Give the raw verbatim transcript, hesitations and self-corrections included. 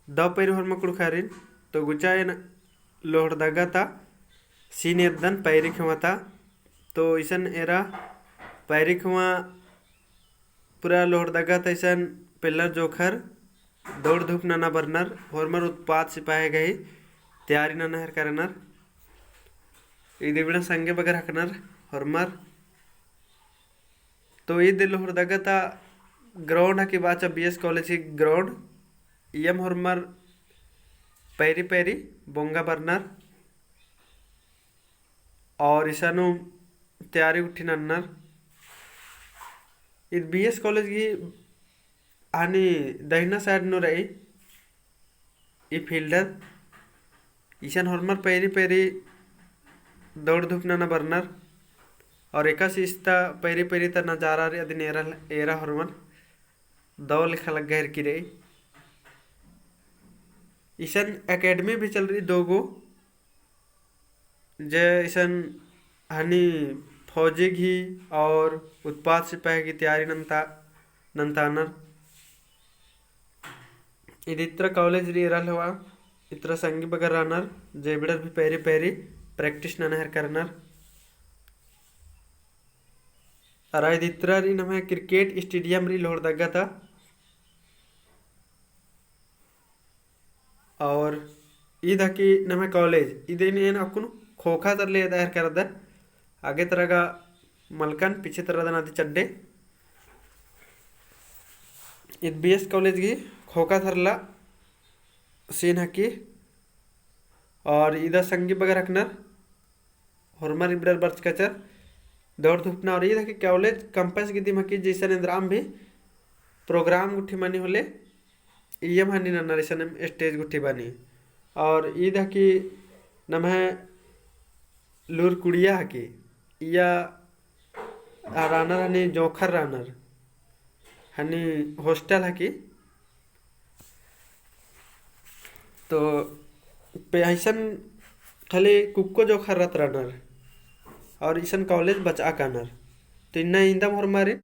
दव पैरी होरमा कुँड़ुख़ारिन, तो गुचा एन लोहरदगा ता scene एरदन पैरी ख़ेम्मा ता। तो इसन एरा पैरी ख़ेम्मा पूरा लोहरदगा ता इसन पेल्लर जोंख़र दौड़ धूप नना बरनर, होरमर उत्पाद सिपाही गही तैयारी नना हेरका रअनर। ईद इबड़ा संगे बगर हकनर होरमर। तो ईद लोहरदगा ता ground हकी बाचा B S college ही ground। इयम होरमर पैरी पैरी बोंगा बरनर और इसानु तैयारी गुट्ठी नन्नर। ईद B S college गही हनी दहिना side नू रई ई field। इसन होरमर पैरी पैरी दौड़ धूप नना बरनर और एकासे इस्ता पैरी पैरी ता नजारा रई अदिन एरा, एरा होरमर दव लेखा लग्गा हेरकी रई। इसन academy भी चल रई दो गो, जे इसन हनी फौजी गही और उत्पाद सिपाही गही तैयारी नन्ता, नन्तानर। ईद इतरा college रई एरा हलवा, इतरा संगी बगर रअनर, जे इबड़र भी पैरी पैरी practice नना हेरका रअनर। अरा ईद इतरा रई नम्है cricket stadium रई लोहरदगा ता। और ईद हकी नम्है college, ईद एन अक्कुन ख़ोख़ा तरले एदा हेरका रअदन, आगे तरा गा मलकन, पीछे तरा दन अदी चड्डे। ईद B S college गही ख़ोख़ा तरला scene हकी। और ईदा संगी बगर हकनर, होरमर इबड़र बरचका चिचर दौड़ धूप नना। और ईद हकी college campus गही दिम हकी, जे इसन एन्दराम भी program गुट्ठी मनी होले इयम हनी नन्नर, इसन stage गुट्ठी बनी। और ईद हकी नम्है लूर कुड़िया हकी, इया रअनर हनी जोंख़र रअनर, हनी hostel हकी। तो पे इसन खाली कुक्को जोंख़र रअत रअनर और इसन college बचआ कानर। तो इन्ना इन्दम होरमारिन